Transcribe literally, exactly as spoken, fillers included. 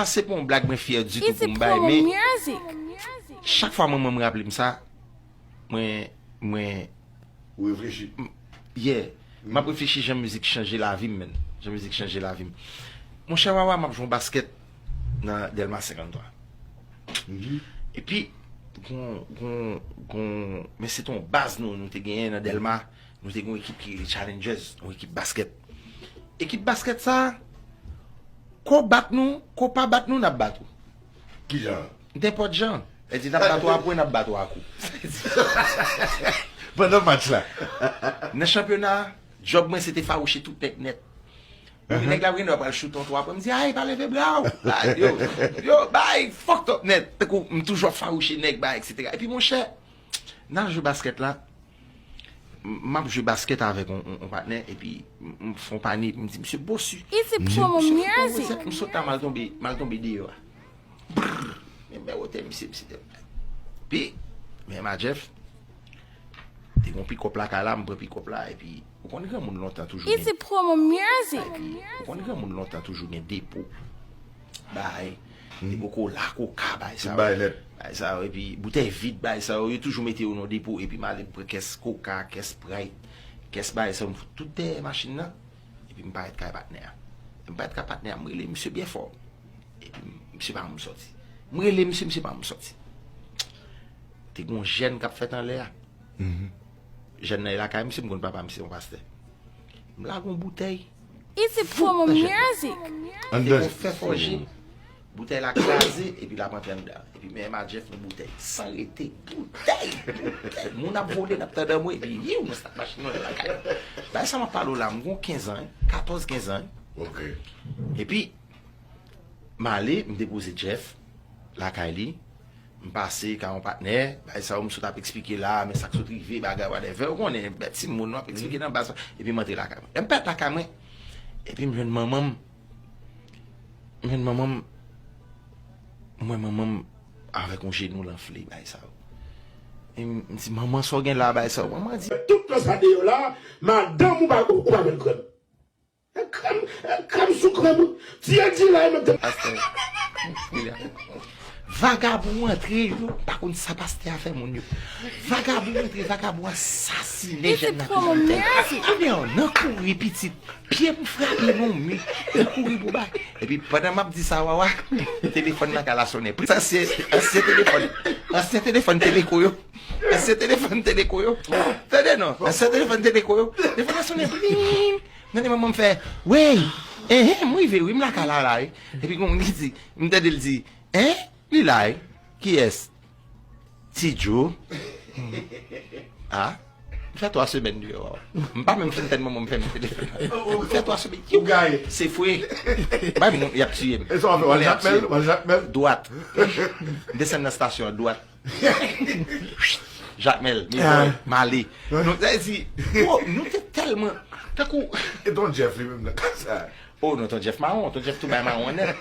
se pa yon blag mwen fyè ditou pou m bay, men chak fwa manman m raple m sa, mwen, mwen, Ou reflechi. yeah, m ap reflechi jan mizik chanje lavi m, menn. Jan mizik chanje lavi m. Monchè Wawa, m ap jwe yon baskèt nan Dèlma senkanntwa. Epi, gon, gon, gon, men se te yon baz nou, nou te genyen nan Dèlma. Nou te gen yon ekip ki rele Challengers, yon ekip baskèt. Ekip baskèt sa, ko bat nou, ko pa bat nou, n ap bat ou. Kijan? Nenpòt jan. Li di, n ap bat ou a pwen, n ap bat ou a kou. Pandan match la. Nan chanpyona, djòb mwen se te fawouche tout nèg nèt. Ou nèg la, wi, nou pral choute yon twa pwen, m di, ay, pa leve bra w. Yo, yo, bay, fucked up nèt. Tankou, m toujou ap fawouche nèg, bay, et cetera. Epi, monchè, nan jwe baskèt la, m ap jwe baskèt avèk yon, yon, yon patnè, epi m, m fè yon panye, epi m di, "Misye bosi." Easy promo music. M sot la, m al tonbe, m al tonbe deyò a. Brrr. Men, men wotè misye, misye te. Epi, men ma Jeff, te gon pikòp lakay la, m pran pikòp la, epi, ou konn granmoun lontan toujou gen. Easy promo music. Epi, ou konn granmoun lontan toujou gen depo. Bay. Depo kola, koka, bay sa. Bay nèt. Bay sa, epi boutèy vid, bay sa, yo toujou mete yo nan depo, epi m ale m pran kès koka, kès Sprite, kès bay sa, m fout tout dèyè machin nan, epi m parèt kay patnè a. M parèt kay patnè a, m rele misye byen fò. Epi misye pa ban m sòti. M rele misye, misye pa ban m sòti. Te gon jèn k ap fèt anlè a. Jèn nan e lakay misye, m konn papa misye yon pastè. M lage yon boutèy. Easy promo music. Te gon fè fòje. Boutèy la kraze, epi l ap antre anndan. Epi men ma Jeff nan boutèy. San rete, boutèy, boutèy. Moun ap vole, n ap tande mwen, epi yiw, nou stat machin nou lakay. Bay sa m ap pale w la, m gon kenz an, katòz kenz an. Ok. Epi, m ale, m depoze Jeff lakay li. M pase ka yon patnè, bay sa yo m sot ap eksplike la, men sa k sot rive, bagay, whatever. Ou konnen, bèt timoun, nou ap eksplike nan baz, epi m antre lakay mwen. Lè m parèt lakay mwen, epi m jwenn manman m, m jwenn manman m, m wè manman m avèk yon jenou l anfle, bay sa yo. E m, m di, "Manman, sa w gen la, bay sa yo?" Manman di, Tout tan sa deyò la, madanm ou pa, ou pa jwenn krèm. Krèm, krèm sou krèm, ti Edi la, e menm te. Pastè. Vagabon antre, yo pa konn sa pastè a fè moun yo. Vagabon antre, vagabon asasinen jèn nan prizon. Kounye a, nan kouri pitit, pye m frape nan mi, nan kouri pou bay. Epi pandan m ap di sa, Wawa, telefòn nan ka la sonnen. Sa se ansyen telefòn. Ansyen telefòn Teleko yo. Ansyen telefòn Teleko yo. Tande non, ansyen telefòn Teleko yo. Telefòn nan sonnen, bling. Tande manman m fè, "Wey, enhen, m rive wi, m lakay la la wi." Epi gon moun ki di, m tande l di, "En, li la wi." Kiyès? Ti Djo. Ah, m fè twa semèn deyò a. M pa menm fin tann manman m fè m telefòn. M fè twa semèn. Yo, se fre. Bay moun, y ap tiye m. E sa w ap fè, w al Jakmèl, w al Jakmèl. Dwat. M desann nan estasyon an, dwat. Jakmèl, Miboy, Male. Nou, sa vle di, bro, nou te tèlman, tankou. E Ton Jeff li menm nan ka sa. Oh non, Ton Jeff mawon, Ton Jeff tou bay mawon nèt.